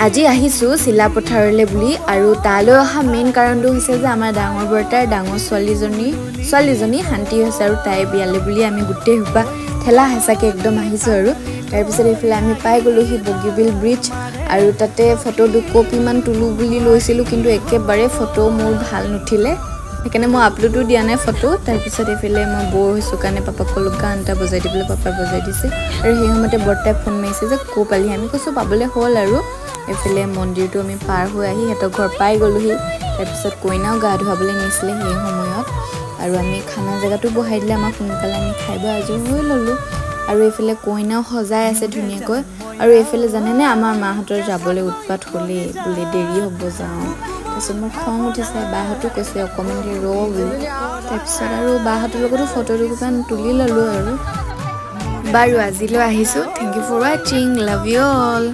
আজি আহিছোঁ চিলাপথাৰলৈ বুলি আৰু তালৈ অহা মেইন কাৰণটো হৈছে যে আমাৰ ডাঙৰ বৰ্তাৰ ডাঙৰ ছোৱালীজনী শান্তি হৈছে আৰু তাই বিয়ালৈ বুলি আমি গোটেই সোপা ঠেলা হেঁচাকৈ একদম আহিছোঁ। আৰু তাৰপিছত এইফালে আমি পাই গ'লোহি বগীবিল ব্ৰিজ আৰু তাতে ফটো দুকপিমান তোলোঁ বুলি লৈছিলোঁ, কিন্তু একেবাৰে ফটো মোৰ ভাল নুঠিলে। সেইকাৰণে মই আপলোডো দিয়া নাই ফটো। তাৰপিছত এইফালে মই ব'ৰ হৈছোঁ কাৰণে পাপাক ক'লোঁ গান এটা বজাই দিবলৈ। পাপাই বজাই দিছে আৰু সেই সময়তে বৰ্তাই ফোন মাৰিছে যে ক'ৰ পালিহি। আমি কৈছোঁ পাবলৈ হ'ল। আৰু এইফালে মন্দিৰটো আমি পাৰ হৈ আহি সিহঁতৰ ঘৰ পাই গ'লোহি। তাৰপিছত কইনাও গা ধুৱাবলৈ নিছিলে সেই সময়ত আৰু আমি খানা জেগাটো বহাই দিলে আমাক সোনকালে। আমি খাই বৈ আজৰি হৈ ল'লোঁ আৰু এইফালে কইনাও সজাই আছে ধুনীয়াকৈ। আৰু এইফালে জানেনে, আমাৰ মাহঁতৰ যাবলৈ উৎপাত হ'লেই বোলে, দেৰি হ'ব, যাওঁ। তাৰপিছত মোৰ খং উঠিছে। বাহঁতো কৈছে অকণমান দেৰি ৰ বুলি। তাৰপিছত আৰু বাহঁতৰ লগতো ফটো দুকোপমান তুলি ল'লোঁ। আৰু বাৰু, আজিলৈ আহিছোঁ। Thank you for watching. Love you all.